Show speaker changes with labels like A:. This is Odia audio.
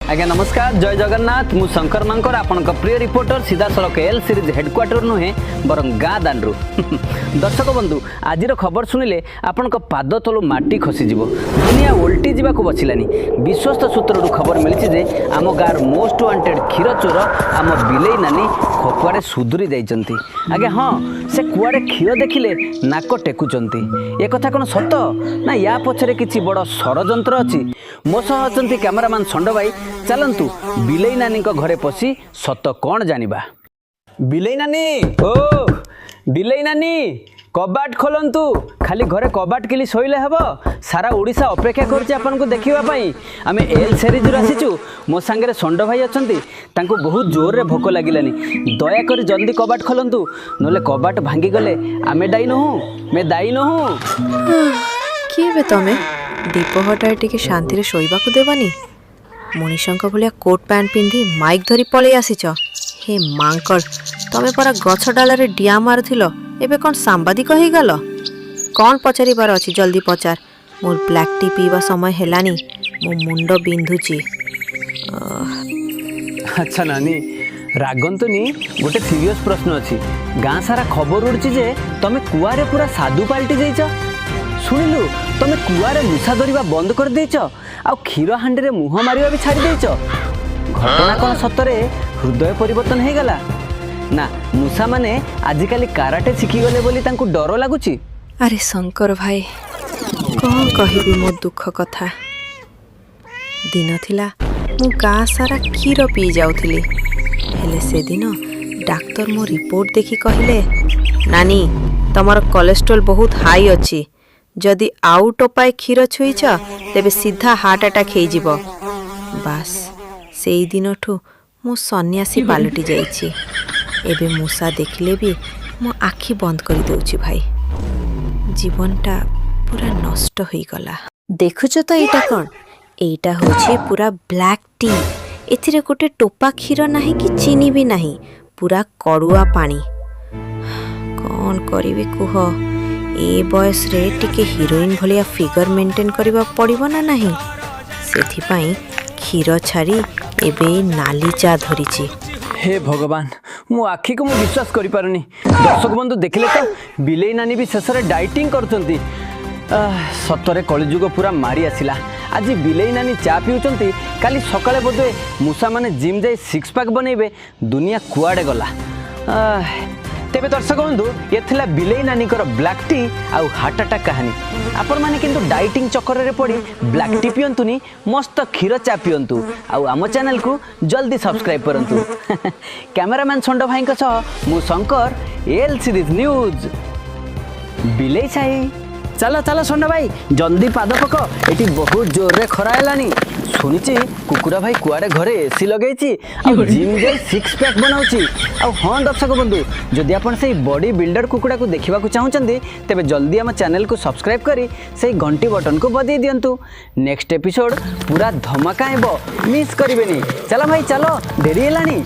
A: ଆଜ୍ଞା ନମସ୍କାର, ଜୟ ଜଗନ୍ନାଥ। ମୁଁ ଶଙ୍କର ମାଙ୍କର, ଆପଣଙ୍କ ପ୍ରିୟ ରିପୋର୍ଟର, ସିଧାସଳଖ ଏଲ୍ ସିରିଜ୍ ହେଡ଼କ୍ୱାର୍ଟର ନୁହେଁ, ବରଂ ଗାଁ ଦାଣ୍ଡରୁ। ଦର୍ଶକ ବନ୍ଧୁ, ଆଜିର ଖବର ଶୁଣିଲେ ଆପଣଙ୍କ ପାଦ ତଳୁ ମାଟି ଖସିଯିବ, ଦୁନିଆ ଓଲଟି ଯିବାକୁ ବସିଲାନି। ବିଶ୍ୱସ୍ତ ସୂତ୍ରରୁ ଖବର ମିଳିଛି ଯେ ଆମ ଗାଁର ମୋଷ୍ଟ ୱାଣ୍ଟେଡ୍ କ୍ଷୀର ଚୋର ଆମ ବିଲେଇ ନାନୀ କୁଆଡ଼େ ସୁଧୁରି ଯାଇଛନ୍ତି। ଆଜ୍ଞା ହଁ, ସେ କୁଆଡ଼େ କ୍ଷୀର ଦେଖିଲେ ନାକ ଟେକୁଛନ୍ତି। ଏ କଥା କ'ଣ ସତ ନା ୟା ପଛରେ କିଛି ବଡ଼ ଷଡ଼ଯନ୍ତ୍ର ଅଛି? ମୋ ସହ ଅଛନ୍ତି କ୍ୟାମେରାମ୍ୟାନ୍ ଷଣ୍ଡ ଭାଇ। ଚାଲନ୍ତୁ, ବିଲେଇ ନାନୀଙ୍କ ଘରେ ପଶି ସତ କ'ଣ ଜାଣିବା। ବିଲେଇ ନାନୀ, ଓ ବିଲେଇ ନାନୀ, କବାଟ ଖୋଲନ୍ତୁ। ଖାଲି ଘରେ କବାଟ କିଲି ଶୋଇଲେ ହେବ? ସାରା ଓଡ଼ିଶା ଅପେକ୍ଷା କରୁଛି ଆପଣଙ୍କୁ ଦେଖିବା ପାଇଁ। ଆମେ ଏଲ୍ ସିରିଜ୍ରୁ ଆସିଛୁ। ମୋ ସାଙ୍ଗରେ ଷଣ୍ଡ ଭାଇ ଅଛନ୍ତି। ତାଙ୍କୁ ବହୁତ ଜୋରରେ ଭୋକ ଲାଗିଲାନି। ଦୟାକରି ଜଲ୍ଦି କବାଟ ଖୋଲନ୍ତୁ, ନହେଲେ କବାଟ ଭାଙ୍ଗିଗଲେ ଆମେ ଦାୟୀ ନୋହୁଁ, ମେ ଦାୟୀ ନୋହୁଁ।
B: କିଏ ବେ ତମେ? ଦିପହରଟାରେ ଟିକେ ଶାନ୍ତିରେ ଶୋଇବାକୁ ଦେବନି? ମଣିଷଙ୍କ ଭଳିଆ କୋଟ୍ ପ୍ୟାଣ୍ଟ ପିନ୍ଧି ମାଇକ୍ ଧରି ପଳେଇ ଆସିଛ। ହେ ମାଙ୍କଡ଼, ତମେ ପରା ଗଛ ଡାଳରେ ଡିଆଁ ମାରୁଥିଲ, ଏବେ କ'ଣ ସାମ୍ବାଦିକ ହେଇଗଲ? କ'ଣ ପଚାରିବାର ଅଛି ଜଲ୍ଦି ପଚାର। ମୋର ବ୍ଲାକ୍ ଟି ପିଇବା ସମୟ ହେଲାଣି, ମୋ ମୁଣ୍ଡ ବିନ୍ଧୁଛି।
A: ଆଚ୍ଛା ନାନୀ, ରାଗନ୍ତୁନି, ଗୋଟେ ସିରିୟସ୍ ପ୍ରଶ୍ନ ଅଛି। ଗାଁ ସାରା ଖବର ଉଡ଼ୁଛି ଯେ ତମେ କୁଆଡ଼େ ପୁରା ସାଧୁ ପାଲଟି ଯାଇଛ। ଶୁଣିଲୁ ତମେ କୁଆଡ଼େ ମୂଷା ଧରିବା ବନ୍ଦ କରିଦେଇଛ ଆଉ କ୍ଷୀର ହାଣ୍ଡିରେ ମୁହଁ ମାରିବା ବି ଛାଡ଼ି ଦେଇଛ। ଘଟଣା କ'ଣ? ସତରେ ହୃଦୟ ପରିବର୍ତ୍ତନ ହେଇଗଲା ନା ମୂଷାମାନେ ଆଜିକାଲି କାରାଟେ ଶିଖିଗଲେ ବୋଲି ତାଙ୍କୁ ଡର ଲାଗୁଛି?
B: ଆରେ ଶଙ୍କର ଭାଇ, କ'ଣ କହିବି ମୋ ଦୁଃଖ କଥା। ଦିନ ଥିଲା, ମୁଁ ଗାଁ ସାରା କ୍ଷୀର ପିଇ ଯାଉଥିଲି। ହେଲେ ସେଦିନ ଡାକ୍ତର ମୋ ରିପୋର୍ଟ ଦେଖି କହିଲେ, "ନାନୀ, ତମର କୋଲେଷ୍ଟ୍ରଲ ବହୁତ ହାଇ ଅଛି। ଯଦି ଆଉ ଟୋପାଏ କ୍ଷୀର ଛୁଇଁଛ, ତେବେ ସିଧା ହାର୍ଟ ଆଟାକ୍ ହେଇଯିବ।" ବାସ୍, ସେଇ ଦିନଠୁ ମୁଁ ସନ୍ନ୍ୟାସୀ ପାଲଟି ଯାଇଛି। ଏବେ ମୂଷା ଦେଖିଲେ ବି ମୋ ଆଖି ବନ୍ଦ କରିଦେଉଛି। ଭାଇ, ଜୀବନଟା ପୁରା ନଷ୍ଟ ହୋଇଗଲା। ଦେଖୁଛ ତ, ଏଇଟା କ'ଣ? ଏଇଟା ହେଉଛି ପୁରା ବ୍ଲାକ୍ ଟି। ଏଥିରେ ଗୋଟେ ଟୋପା କ୍ଷୀର ନାହିଁ କି ଚିନି ବି ନାହିଁ, ପୁରା କଡ଼ୁଆ ପାଣି। କ'ଣ କରିବି କୁହ? ଏ ବୟସରେ ଟିକେ ହିରୋଇନ୍ ଭଳିଆ ଫିଗର ମେଣ୍ଟେନ୍ କରିବାକୁ ପଡ଼ିବ ନା ନାହିଁ? ସେଥିପାଇଁ କ୍ଷୀର ଛାଡ଼ି ଏବେ ଏଇ ନାଲି ଚା ଧରିଛି।
A: ହେ ଭଗବାନ, ମୋ ଆଖିକୁ ମୁଁ ବିଶ୍ୱାସ କରିପାରୁନି। ଦର୍ଶକ ବନ୍ଧୁ, ଦେଖିଲେ ତ, ବିଲେଇ ନାନୀ ବି ଶେଷରେ ଡାଇଟିଂ କରୁଛନ୍ତି। ସତରେ କଳିଯୁଗ ପୁରା ମାଡ଼ି ଆସିଲା। ଆଜି ବିଲେଇ ନାନୀ ଚା ପିଉଛନ୍ତି, କାଲି ସକାଳେ ବୋଧେ ମୂଷାମାନେ ଜିମ୍ ଯାଇ ସିକ୍ସ ପ୍ୟାକ୍ ବନେଇବେ। ଦୁନିଆ କୁଆଡ଼େ ଗଲା? ତେବେ ଦର୍ଶକ ବନ୍ଧୁ, ଏ ଥିଲା ବିଲେଇ ନାନୀଙ୍କର ବ୍ଲାକ୍ ଟି ଆଉ ହାର୍ଟ ଆଟାକ୍ କାହାଣୀ। ଆପଣମାନେ କିନ୍ତୁ ଡାଇଟିଂ ଚକ୍କରରେ ପଡ଼ି ବ୍ଲାକ୍ ଟି ପିଅନ୍ତୁନି, ମସ୍ତ କ୍ଷୀର ଚା ପିଅନ୍ତୁ ଆଉ ଆମ ଚ୍ୟାନେଲକୁ ଜଲ୍ଦି ସବସ୍କ୍ରାଇବ୍ କରନ୍ତୁ। କ୍ୟାମେରାମ୍ୟାନ୍ ଷଣ୍ଡ ଭାଇଙ୍କ ସହ ମୁଁ ଶଙ୍କର, ଏଲ୍ ସିରିଜ୍ ନ୍ୟୁଜ୍, ବିଲେଇ ସାହି। ଚାଲ ଚାଲ ଷଣ୍ଡ ଭାଇ, ଜଲ୍ଦି ପାଦ ପକ, ଏଠି ବହୁତ ଜୋରରେ ଖରା ହେଲାଣି। ଶୁଣିଛି କୁକୁରା ଭାଇ କୁଆଡ଼େ ଘରେ ଏସି ଲଗେଇଛି ଆଉ ଜିମ୍ ଯାଇ ସିକ୍ସ ପ୍ୟାକ୍ ବନାଉଛି। ଆଉ ହଁ ଦର୍ଶକ ବନ୍ଧୁ, ଯଦି ଆପଣ ସେଇ ବଡି ବିଲ୍ଡର କୁକୁଡ଼ାକୁ ଦେଖିବାକୁ ଚାହୁଁଛନ୍ତି, ତେବେ ଜଲ୍ଦି ଆମ ଚ୍ୟାନେଲକୁ ସବସ୍କ୍ରାଇବ୍ କରି ସେଇ ଘଣ୍ଟି ବଟନକୁ ବଜାଇ ଦିଅନ୍ତୁ। ନେକ୍ସଟ ଏପିସୋଡ଼ ପୁରା ଧମାକା ହେବ, ମିସ୍ କରିବେନି। ଚାଲ ଭାଇ ଚାଲ, ଡେରି ହେଲାଣି।